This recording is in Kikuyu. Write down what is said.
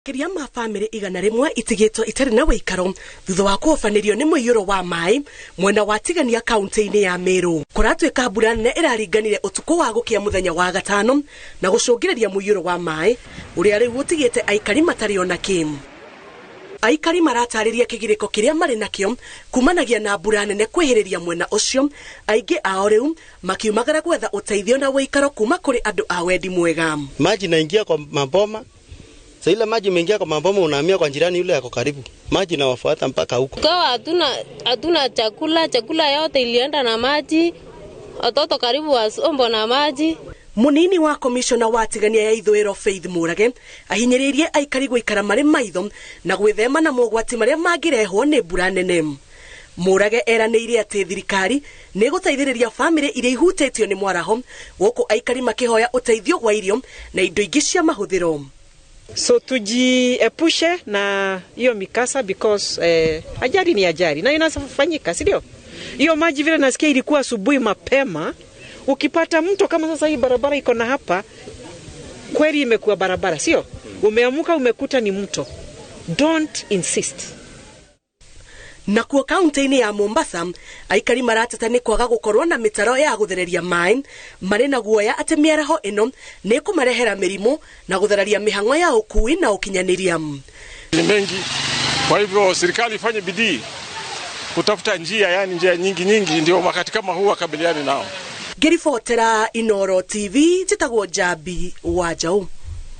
Makĩria ma bamĩrĩ 100 itigĩtwo itarĩ na wĩikaro thutha wa kũhobanĩrio nĩ mũiyũro wa maĩ mwena wa Tigania kaunti-inĩ ya Meru. Kũratuĩka mbura nene ĩraringanire ũtukũ wa gũkĩa mũthenya wa gatano na gũcũngĩrĩria mũiyũro wa maĩ ũrĩa rĩu ũtigĩte aikari matarĩ ona kĩ. Aikari maratarĩria kĩgirĩko kĩrĩa marĩ nakĩo kumanagia na mbura nene kwĩhĩrĩria mwena ũcio, aingĩ ao rĩu makiumagara gwetha ũteithio na wĩikaro kuma kũrĩ andũ a wendi mwega. Maji inaingia kwa maboma. Sasa ile maji imeingia kwa maboma, unahamia kwa jirani yule yako karibu. Maji inawafuata mpaka huko. Kwa hatuna chakula, chakula yote ilienda na maji. Watoto karibu wasombo na maji. Munini wa komishona wa Tigania ya Ithũĩro Faith Mũrage ahinyĩrĩirie aikari gũikara marĩ maitho na gwĩthema na mogwati marĩa mangĩrehwo nĩ mbura nene. Mũrage eranĩire atĩ thirikari nĩ ĩgũteithĩrĩria bamĩrĩ iria ihutĩtio nĩ mwaraho, gũkũ aikari makĩhoya ũteithio wa irio na indo ingĩ cia mahũthĩro. So tujiepushe na hiyo mikasa because ajali ni ajali na inafanyika, si ndio? Hiyo maji vile nasikia ilikuwa asubuhi mapema. Ukipata mto kama sasa hii barabara iko na hapa, kweli imekuwa barabara, sio? Umeamuka umekuta ni mto. Don't insist. Nakuo kaunti-inĩ ya Mombasa, aikari marateta nĩ kwaga gũkorwo na mĩtaro ya gũthereria maĩ, marĩ na guoya atĩ mĩaraho ĩno nĩ ĩkũmarehera mĩrimũ na gũthararia mĩhang'o ya ũkui na ũkinyanĩria. Ni mengi, kwa hivyo serikali ifanye bidii kutafuta njia, yani njia nyingi nyingi, ndio wakati kama huu wakabiliane nao. Ngĩribotera Inooro TV, njĩtagwo Njambi wa Njaũ.